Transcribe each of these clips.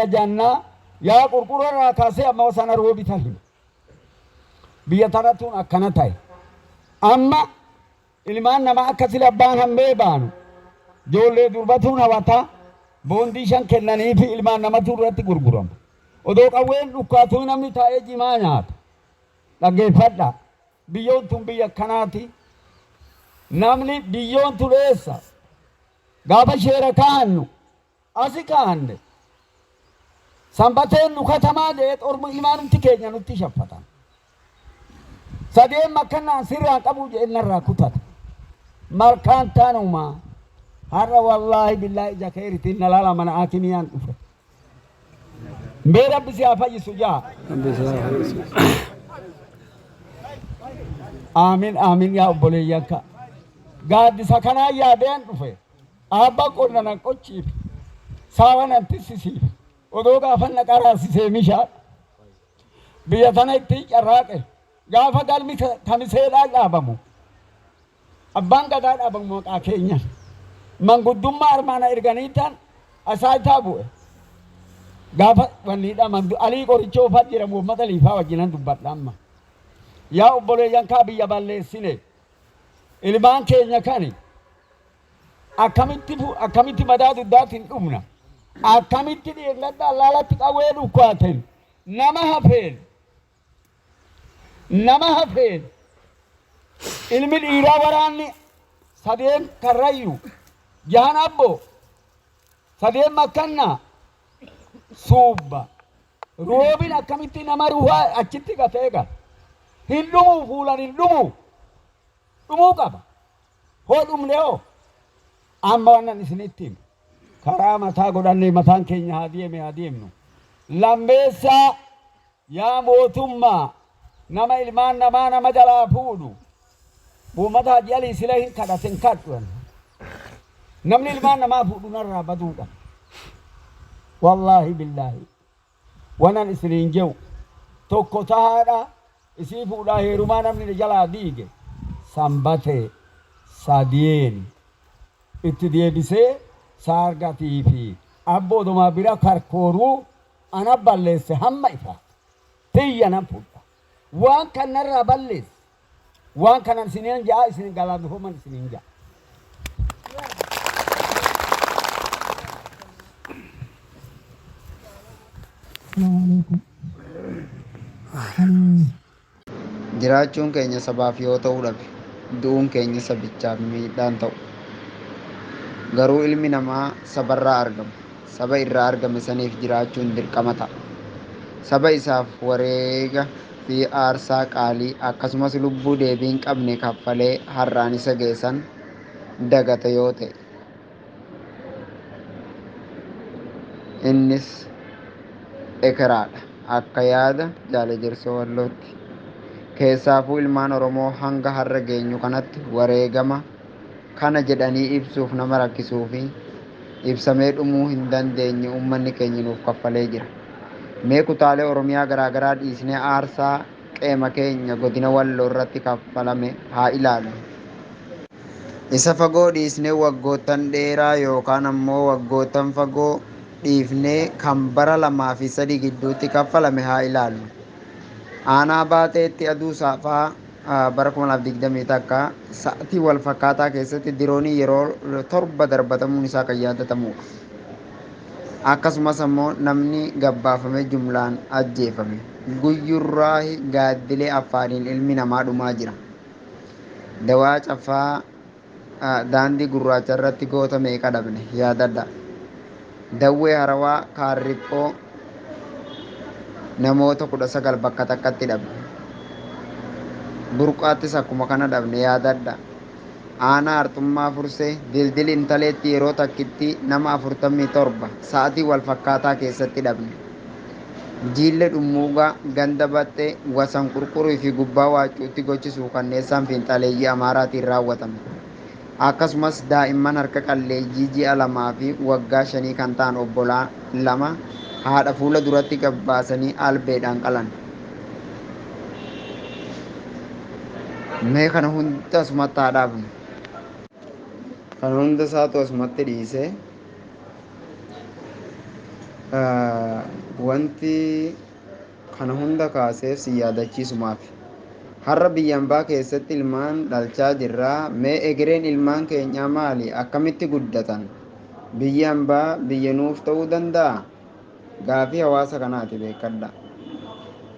Jannaa yaa qurqura irraa kaasee amma sana roobitan hima. Biyya tanattuun akkana ta'e. Amma ilmaan namaa akka sila abbaan hammee baanu ijoollee durbatuun hawataa boondii 5 kennanii fi ilmaan namatu irratti gurgurama. Odoo qawween dhukkaatuu namni taa'ee jimaa nyaata. Dhaggeeffadhaa. Biyyoon tun biyya akkanaati. Namni biyyoon tun eessa? Gaafa sheera kaa'annu asi kaa'anne sanbateen nu katamaa jedhee ormi ilmaanumti keenya nutti shaffatan. Sadeen makkannaan sirraan qabuu jedhee narraa kutata. Malkaan tanuma har'a wallaahi billaahi ija keeritiin na laala mana haakimiyaan dhufe. Mee rabbi si haa fayyisu jaa. Rabbi si haa fayyisu. Aamin aamin yaa obboleeyyan ka. Gaaddisa kanaan yaadeen dhufe. Aabba qonna nan qochiif. Saawa nan tissisiif. Odoo gaafan na qaraasisee mishaa. Biyya tana ittiin carraaqe. Gaafa galmi kamiseedhaan dhaabamu. Abbaan gadaa dhaabamu maqaa keenyan. Manguddummaa armaana erganii tan asaayitaa bu'e. Gaafa wanniidha mandu Alii Qorichoo fa'aa jira Muhammad Alii fa'aa wajjinan dubbadha amma. Yaa obboleeyyan kaa biyya balleessine. Ilmaan keenya kani akkamitti akkamitti madaa duddaatiin dhumna. Akkamitti dhiyeeffadha allaalatti qawwee dhukkaaten nama hafeen nama hafeen ilmi dhiiraa waraanni sadeen karrayyu jahan abbo sadeen makkannaa suubba roobin akkamitti nama ruhaa achitti gatee gala hin dhumuu fuulan hin dhumuu dhumuu qaba hoo dhumne hoo amma wannan isinitti himu karaa mataa godhannee mataan keenya haa deeme haa deemnu lammeessaa Yaa mootummaa nama ilmaan namaa nama jalaa fuudhu uummata Hajji Alii sila hin kadhate hin kadhu ani. Namni ilmaan namaa fuudhu narraa baduu qaba. Wallaahi billaahi wanan isiniin je'u tokko tahaadha isii fuudhaa heerumaa namni na jalaa diige sanbatee sadiin itti deebisee saargatii fi abboo odomaa bira karkooruu ana balleesse hamma ifaatu tiyya nan fudha. Waan kan narraa balleesse waan kanan isiniin ja'a isin galatooman isiniin ja'a. Jiraachuun keenya sabaaf yoo ta'uu dhabe, du'uun keenya sabichaaf miidhaa hin ta'u. Garuu ilmi namaa sabarraa argama. Saba irraa argame saniif jiraachuun dirqama ta'a. Saba isaaf wareega fi aarsaa qaalii akkasumas lubbuu deebii hin qabne kaffalee har'aan isa ga'e san dagata yoo ta'e, innis ekeraadha akka yaada Jaal Ejersoo Wallootti. Keessaafuu ilmaan Oromoo hanga har'a geenyu kanatti wareegama kana jedhanii ibsuuf nama rakkisuu fi ibsamee dhumuu hin dandeenye uummanni keenya nuuf kaffalee jira. Mee kutaalee Oromiyaa garaagaraa dhiisnee aarsaa qe'ema keenya godina Walloo irratti kaffalame haa ilaallu. Isa fagoo dhiisnee waggoottan dheeraa yookaan ammoo waggoottan fagoo dhiifnee kan bara 2 fi 3 gidduutti kaffalame haa ilaallu. Aanaa Baaxeetti aduu saafaa bara 2021 sa'atii wal fakkaataa keessatti diroonii yeroo 7 darbatamuun isaa kan yaadatamuudha. Akkasumas ammoo namni gabbaafamee jumlaan ajjeefame. Guyyurraahi gaaddilee Affaariin ilmi namaa dhumaa jira. Dawaa Caffaa daandii gurraacha irratti goota meeqa dhabne yaadadha. Dawwee Harawaa Kaarriphoo namoota 19 bakka takkatti dhabne. Burqaattis akkuma kana dhabne yaadadha. Aanaa Arxummaa Fursee Dildil Intaleetti yeroo takkitti nama 47 sa'atii wal fakkaataa keessatti dhabne. Jiille Dhummuugaa, Ganda Baxxee, Wasan Qurqurii fi Gubbaa Waaccuutti gochi suukanneessaan fiinxaaleeyyii Amaaraatiin raawwatame. Akkasumas daa'imman harka qalleeyyii ji'a lamaa fi waggaa shanii kan ta'an obbolaa 2 haadha fuula duratti gabbaasanii albeedhaan qalan. Mee kana hunda asumatti haa dhaabnu. Kana hunda isaatu asumatti dhiisee. Wanti kana hunda kaaseef si yaadachiisumaaf. Har'a biyya ambaa keessatti ilmaan dhalchaa jirraa. Mee egereen ilmaan keenyaa maali? Akkamitti guddatan? Biyyi ambaa biyya nuuf ta'uu danda'a? Gaafii hawaasa kanaati beekadha.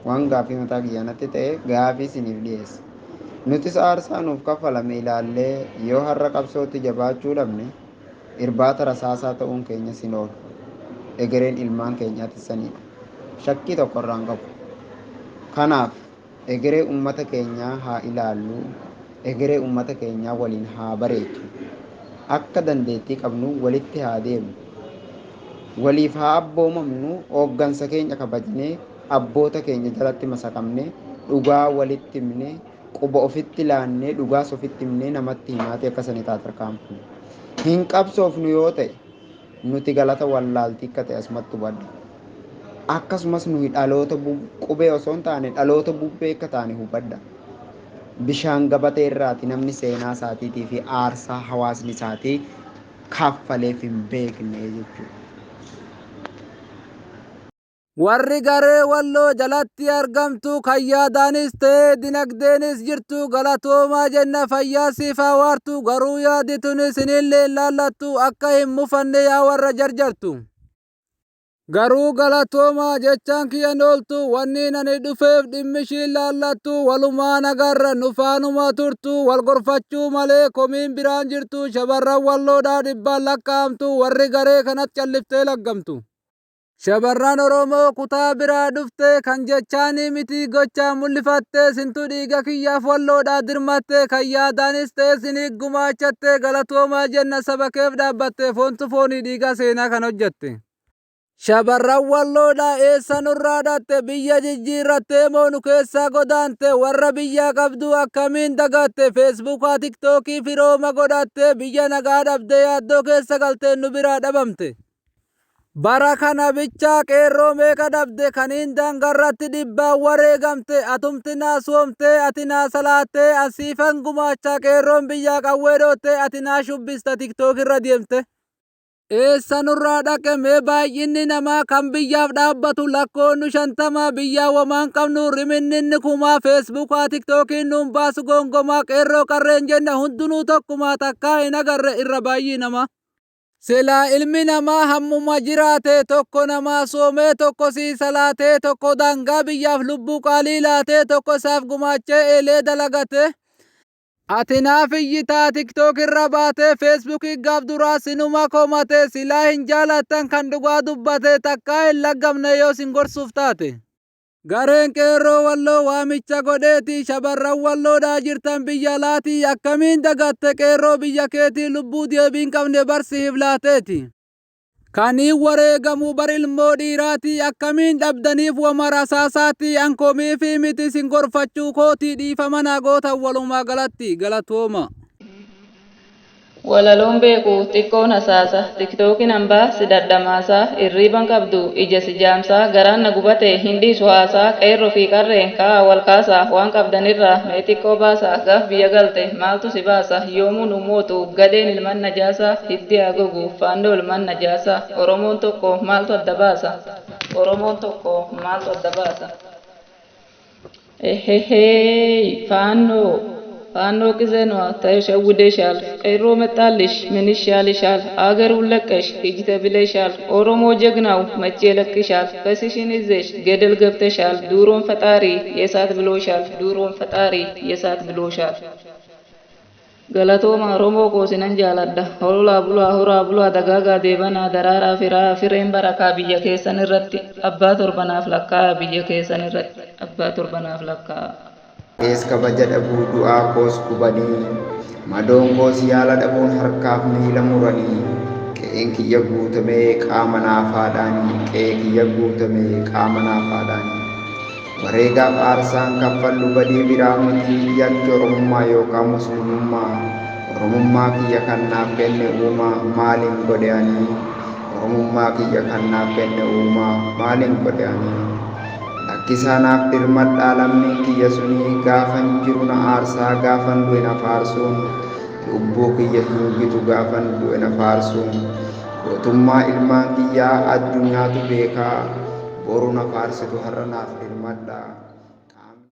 Waan gaafii mataa kiyyaanatti ta'e gaafii isiniif dhiyeessa. Nutis aarsaa nuuf kaffalame ilaallee yoo har'a qabsootti jabaachuu dhabne irbaata rasaasaa ta'uun keenya sin oolu. Egereen ilmaan keenyaatis sanidha. Shakkii tokko irraa hin qabu. Kanaaf egeree uummata keenyaa haa ilaallu. Egeree uummata keenyaa waliin haa bareechu. Akka dandeettii qabnu walitti haa deemnu. Waliif haa abboomamnu. Hooggansa keenya kabajnee abboota keenya jalatti masakamnee dhugaa walitti himnee quba ofitti laannee dhugaas ofitti himnee namatti himaatee akka sanii tarkaanfannu. Hin qabsoofnu yoo ta'e nuti galata wallaaltii akka ta'e asumatti hubadha. Akkasumas nuyi dhaloota qubee osoo hin taane dhaloota bubbee akka taane hubadha. Bishaan gabatee irraati namni seenaa isaatiitii fi aarsaa hawaasni isaatii kaffaleef hin beekne jechuudha. Warri garee Walloo jalatti argamtu kan yaadaanis ta'ee dinagdeenis jirtu galatoomaa jenna, fayyaa siif haa waartu. Garuu yaadi tuni isinillee laallattu, akka hin mufanne yaa warra jarjartu. Garuu galatoomaa jechaan kiyyan ooltu, wanni ani dhufeef dhimmi ishiin laallattu. Walumaan agarra, nu faanuma turtu, wal gorfachuu malee komiin biraan jirtu. Shamarran Walloodhaa dhibbaan lakkaa'amtu, warri garee kanatti calliftee laggamtu. Shamarran Oromoo kutaa biraa dhufte kan jechaanii miti gochaan mul'ifatte, sintu dhiiga kiyyaaf Walloodhaa dirmatte, kan yaadaanis ta'e sinii gumaachatte. Galatoomaa jenna, saba keef dhaabbatte, foontu foonii dhiigaa seenaa kan hojjatte. Shamarran Walloodhaa eessa nurraa dhatte? Biyya jijjiirrattee moo nu keessaa godaante? Warra biyyaa qabdu akkamiin dagatte? Feesbuukaa Tiktookii firooma godhatte, biyya nagaa dhabde yaaddoo keessa galteen nu biraa dhabamte. Bara kana bichaa qeerroo meeqa dhabde kaniin daangarratti dhibbaan wareegamte? Atumti naa soomtee, ati naa salaattee, asiifan gumaachaa, qeerroon biyyaa qawwee dhootte, ati naa shubbista Tiktook irra deemte. Eessa nurraa dhaqe mee baay'inni namaa kan biyyaaf dhaabbatu lakkoonnu 50? Biyyaa wamaan qabnu riminninni kumaa, Feesbuukaa Tiktookiin nuun baasu gongomaa. Qeerroo qarreen jenna hundinuu tokkumaa, takkaa hin agarre irra baay'ii namaa. Silaa ilmi namaa hammuma jiraate tokko namaa soomee, tokko sii salaatee, tokko daangaa biyyaaf lubbuu qaalii laatee, tokko isaaf gumaachee eelee dalagate. Ati naaf iyyitaa Tiktook irra baatee, Feesbuukii gaaf duraa sinuma komate. Silaa hin jaalattan kan dhugaa dubbate, takkaa hin laggamne yoo sin gorsuuf taate. Gareen qeerroo Walloo waamicha godheeti, shamarran Walloodhaa jirtan biyya laatii akkamiin dagatte qeerroo biyya keetii lubbuu deebiin qabne barsi hiflaateeti. Kaniin wareegamu bar ilmoo dhiiraatii akkamiin dhabdaniif wama rasaasaati? An komiifii miti, sin gorfachuu kootii, dhiifama naa gootan. Walumaa galatti galatooma. Walaloon beeku xiqqoon hasaasa, Tiktookin hambaa si dhadhamaasaa, irriiban qabdu ija si jaamsaa, garaan na gubate hin dhiisu haasaa. Qeerroo fi qarreen ka'aa wal kaasaa, waan qabdanirraa mee xiqqoo baasaa. Gaaf biyya galte maaltu si baasa? Yoomuu nu mootu gadheen ilman najaasaa, hiddi haa gogu faannoo ilman najaasaa. Oromoon tokko maaltu adda baasa? Oromoon tokko maaltu adda baasa? Eheheey, faannoo faannoo qizenዋ ተሸውደሻል፣ ቄሮ መጣልሽ ምን ይሻልሻል? አገሩን ለቀሽ ሂጂ ተብለሻል። ኦሮሞ ጀግናው መቼ ለቅሻል? ፈስሽን ይዘሽ ገደል ገብተሻል። ዱሮን ፈጣሪ የእሳት ብሎሻል። ዱሮን ፈጣሪ የእሳት ብሎሻል። Galatooma, Oromoo koo, sinan jaaladha. Hololaa bulaa, horaa bulaa, dagaagaa deebanaa, daraaraa firaa, fireen barakaa biyya keessan irratti abbaa torbanaaf lakkaa'a, biyya keessan irratti abbaa torbanaaf lakkaa'a. Kees kabaja dhabuu du'aa koos gubanii, madoon koos yaala dhabuun harkaaf miila muranii, qe'een kiyya guutamee qaama naafaadhaanii, qe'ee kiyya guutamee qaama naafaadhaanii. Wareegaaf aarsaan kaffallu badii biraa miti, yakki Oromummaa yookaan Muslimummaa. Oromummaa kiyya kan naaf kenne uumaa, maaliin godhe ani? Oromummaa kiyya kan naaf kenne uumaa, maaliin godhe ani? Lakkisaa naaf dirmadhaa lammiin kiyya sunii, gaafan jiru na aarsaa, gaafan du'e na faarsuun lubbuu kiyya hin gitu, gaafan du'e na faarsuun. Gootummaa ilmaan kiyyaa addunyaatu beekaa. Boru na faarsitu har'a naaf dirmadhaa.